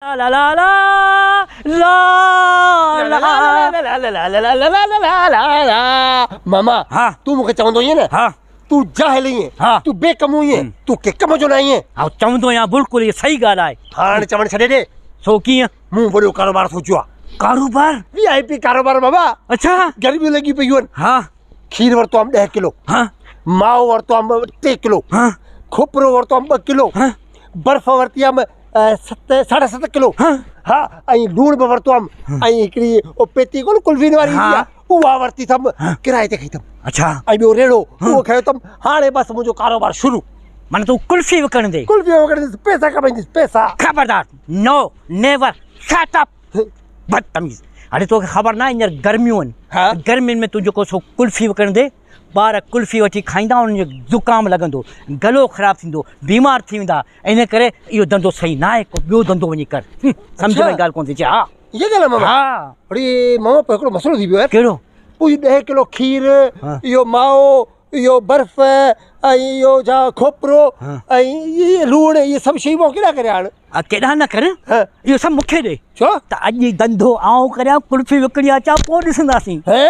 لا لا لا لا لا لا لا ماما ها تون مونکي چوندو هئين نه ها تون جاهل هئين ها تون بي ڪم هئين تون ڪي ڪم جو نه آهين ها چوندو آهيان بلڪل هي صحيح ڳالهه آهي هاڻ چوڻ ڇڏي ڏي سو ڪيئن مون وڏو ڪاروبار سوچيو آهي ڪاروبار وي آء پي ڪاروبار بابا اڇا گرميون لڳي پيون آهن ها کير ورتو آم 10 ڪلو ها مائو ورتو آم 3 ڪلو ها کوپرو ورتو آم 2 ڪلو ها برف ورتي آم ست ساڍا ست ڪلو ها ها ۽ لوڻ به ورتو آم ۽ هڪڙي او پيتي ڪونه قلفين واري ايندي آ اها ورتي اٿم ڪرائي تي کنئي اٿم اڇا ۽ ٻيو ريڙهو اهو کنيو اٿم هاڻي بس منهنجو ڪاروبار شروع معنيٰ تون قلفي وڪڻندي قلفي وڪڻنديس پئسا ڪمائينديس پئسا خبردار نو نيور شٽ اپ بدتميز هاڻي توکي خبر ناهي هينئر گرميون آهن گرمين ۾ تون جيڪو سو قلفي وڪڻندي ٻار قلفي وٺي کائيندا انهن جو زڪام لڳندو گلو خراب ٿيندو بيمار ٿي ويندا ان ڪري اهو ڌنڌو صحيح ناهي ڪو ٻيو ڌنڌو وڃي ڪر سمجھ ۾ ڳالهه ڪونه ٿي اچي ها اها ڳالهه ماما ها اڙي ماما پوء هڪڙو مسئلو ٿي پيو يار ڪهڙو پوء 10 ڪلو کير اهو مائو اهو برف ۽ اهو ڇا کوپرو ۽ اهي لوڻ اهي سڀ شيون مان ڪيڏانهن ڪريان هاڻ؟ ها ڪيڏانهن نه ڪر اهو سڀ مون کي ڏي. ڇو؟ ته اڄ ئي ڌنڌو آئون ڪريان قلفي وڪڻي اچان پوء ڏسنداسين. هي؟